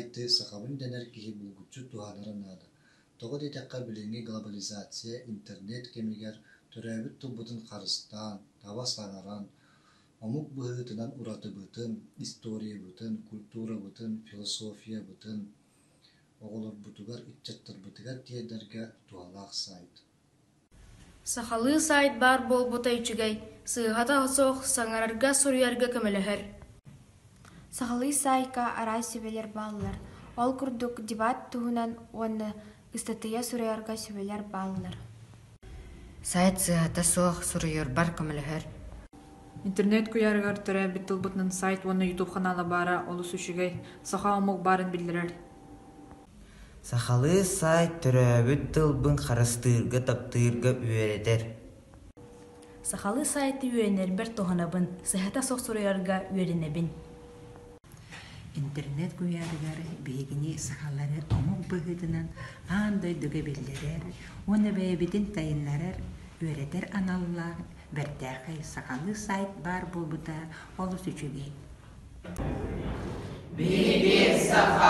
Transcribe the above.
сайты сахабын дэнэр киһи булгуччу туһанара наада. Тоҕо диэтэххэ, билиҥҥи глобализация, интернет кэмигэр төрөөбүт тылбытын харыстаан, таба саҥаран, омук быһыытынан уратыбытын, историябытын, культурабытын, философиябытын оҕолорбутугар, ыччаттарбытыгар тиэрдэргэ туһалаах сайт. Сахалыы сайт баар буолбута үчүгэй, сыыһата суох саҥарарга, суруйарга көмөлөһөр. Сахалыы саайка араас сүбэлэр бааллар. Ол курдук дебат туһунан уонна ыстатыйа суруйарга сүбэлэр бааллар. Сайт сыыһата суох суруйарбар көмөлөһөр. Интернет куйаарыгар төрөөбүт тылбытынан сайт уонна YouTube ханаала баара олус үчүгэй, саха омук баарын биллэрэр. Сахалыы сайт төрөөбүт тылбын харыстыырга, таптыырга үөрэтэр. Сахалыы сайты үөрэнэрбэр туһанабын, сыһыата суох суруйарга үөрэнэбин. Интернет куйаарыгар биһигини сахалары омук быһыытынан аан дойдуга биллэрэр уонна бэйэбитин тайыннарар, үөрэтэр аналлаах бэртээхэй сахалыы сайт баар буолбута олус үчүгэй. Биһиги саха.